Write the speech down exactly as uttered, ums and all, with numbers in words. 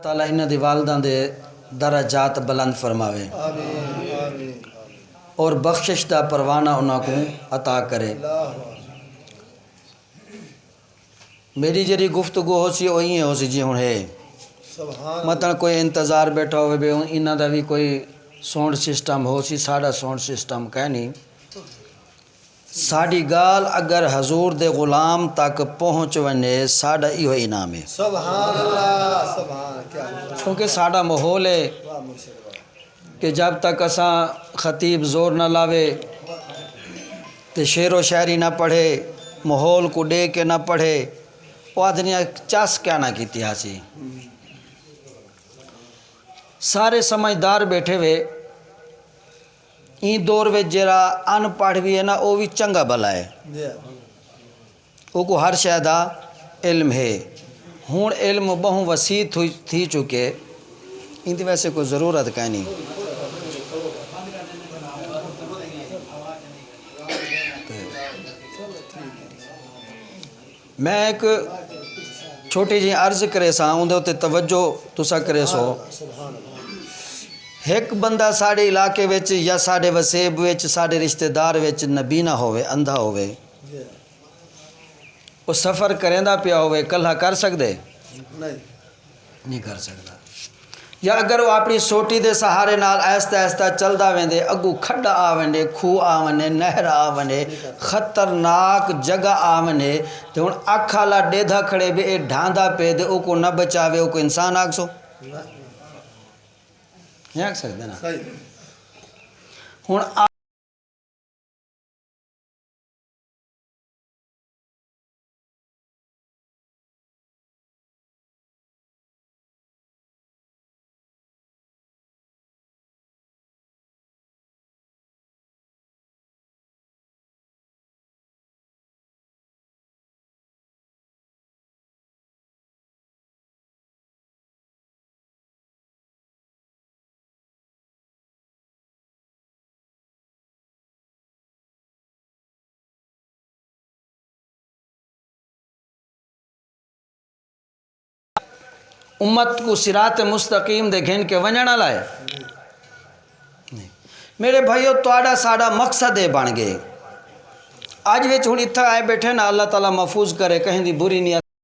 تعالیٰ انہاں دی والداں دے درجات بلند فرماوے اور بخشش دا پروانہ انہاں کوں عطا کرے۔ میݙی جیڑھی گفتگو ہوسی، او ایئیں ہوسی جی ہݨ ہے۔ متاں کوئی انتظار ٻیٹھا ہووے، ٻئے انہاں دا وی کوئی ساؤنڈ سسٹم ہوسی، ساݙا ساؤنڈ سسٹم کائنی۔ ساݙی ڳالھ اگر حضور دے غلام تک پہنچ ونڄے، ساݙا ایہو انعام ہے۔ سبحان اللہ، سبحان، کیا بات۔ کیونکہ ساݙا ماحول ہے واہ مرشد واہ۔ کہ جب تک اساں خطیب زور نہ لاوے تے شعر و شاعری نہ پڑھے، ماحول کوں ݙے کے نہ پڑھے، او آدھنیاں چس کیا نہ کیتی ہاسی۔ سارے سمجھدار ٻیٹھے وے، ایں دور وچ جیڑھا ان پڑھ وی ہے نا، او وی چنڳا بھلا ہے۔ اوکوں ہر شے دا علم ہے۔ ہݨ علم ٻہوں وسیع تھو، تھی چکے، ایندی ویسے کوئی ضرورت کائنی۔ میں ہک چھوٹی جئی عرض کریساں، اوندے اتے توجہ تساں کریسو۔ ہک بندہ ساݙے علاقے وچ یا ساݙے وسیب وچ، ساݙے رشتہ دار وچ نبینا ہووے، اندھا ہووے، او سفر کریندا پیا ہووے، کلھا کر سڳدے؟ نہیں۔ نہیں کر سڳدا۔ یا اگر او اپݨی سوٹی دے سہارے نال آہستہ آہستہ چلدا ویندے، اڳوں کھݙا آ ونڄے، کھوہ آ ونڄے، نہر آ ونڄے، خطرناک جگہ آ ونڄے، تے ہݨ اکھ آلا ݙیدھا کھڑے ٻئے، اے ڈھاندا پئے تے اوکوں نہ بچاوے، اوکوں انسان آکھسو؟ نہیں آکھ سڳدے نا۔ صحیح۔ ہݨ آ امت کوں صراط مستقیم دے گھن کے ونڄݨ آلا ہے؟ نہیں۔ میرے بھائیو، تہاݙا ساݙا مقصد اے بݨ ڳئے۔ اڄ وچ ہݨ اتھاں آئے ٻیٹھے نا، اللہ تعالیٰ محفوظ کرے، کہیں دی بری نیت